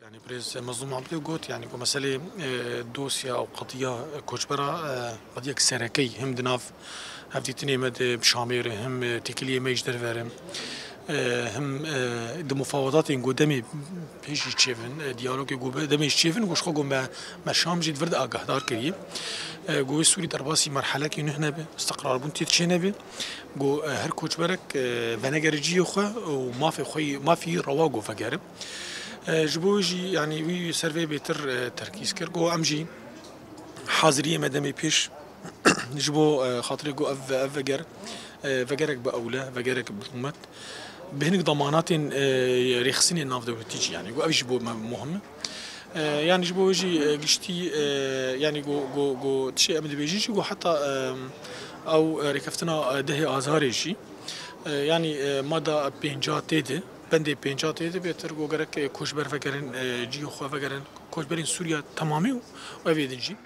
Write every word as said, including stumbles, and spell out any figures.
Yanî Birêz Mezlûm Abdû got, yanî ku meselê, e, dosya û qediya, e, koçbera, e, qediyek serekeyî him di nav hevdîtinê me de bi Şamê re, him, e, têkiliyê me ji derve re, e, him, e, di mufawedatên ku demê pêş jî çêvin, e, diyalogê ku be-, demê jî çêvin, ku ji xwe ku me, me Şam jî di vir de agahdar kiriye. E, ku wê Sûrî derbasî merhelekî nuh nebe, istiqrarbûn tê çê nebe, ku, e, her koçberek, e, venegere cihê xwe û mafê xwe yî, mafî rewa ku vegere. E, ji bo wî jî, yanî wî ser vê bêtir, e, terkîz kir, ku em jî haziriyê me demê pêş ji bo, e, xatirê ku ev, ev veger, e, vegerek bi ewle, vegerek bi rûmet, bi hinek damanatên, e, rêxistinên navdewletî jî, yanî ku ev jî bo me muhim e. E, yanî ji bo wê jî, e, giştî, e, yanî ku, ku, ku tiştê em dibêjin jî ku heta, e, ew, e, rêkeftina, e, dehê Azarê jî, e, yanî, e, mada pênca tê de, bendê pênca tê de bêtir ku gerek, e, koçber vegerin, e, cihê xwe vegerin, koçberên Sûriya temamî û ev ê din jî.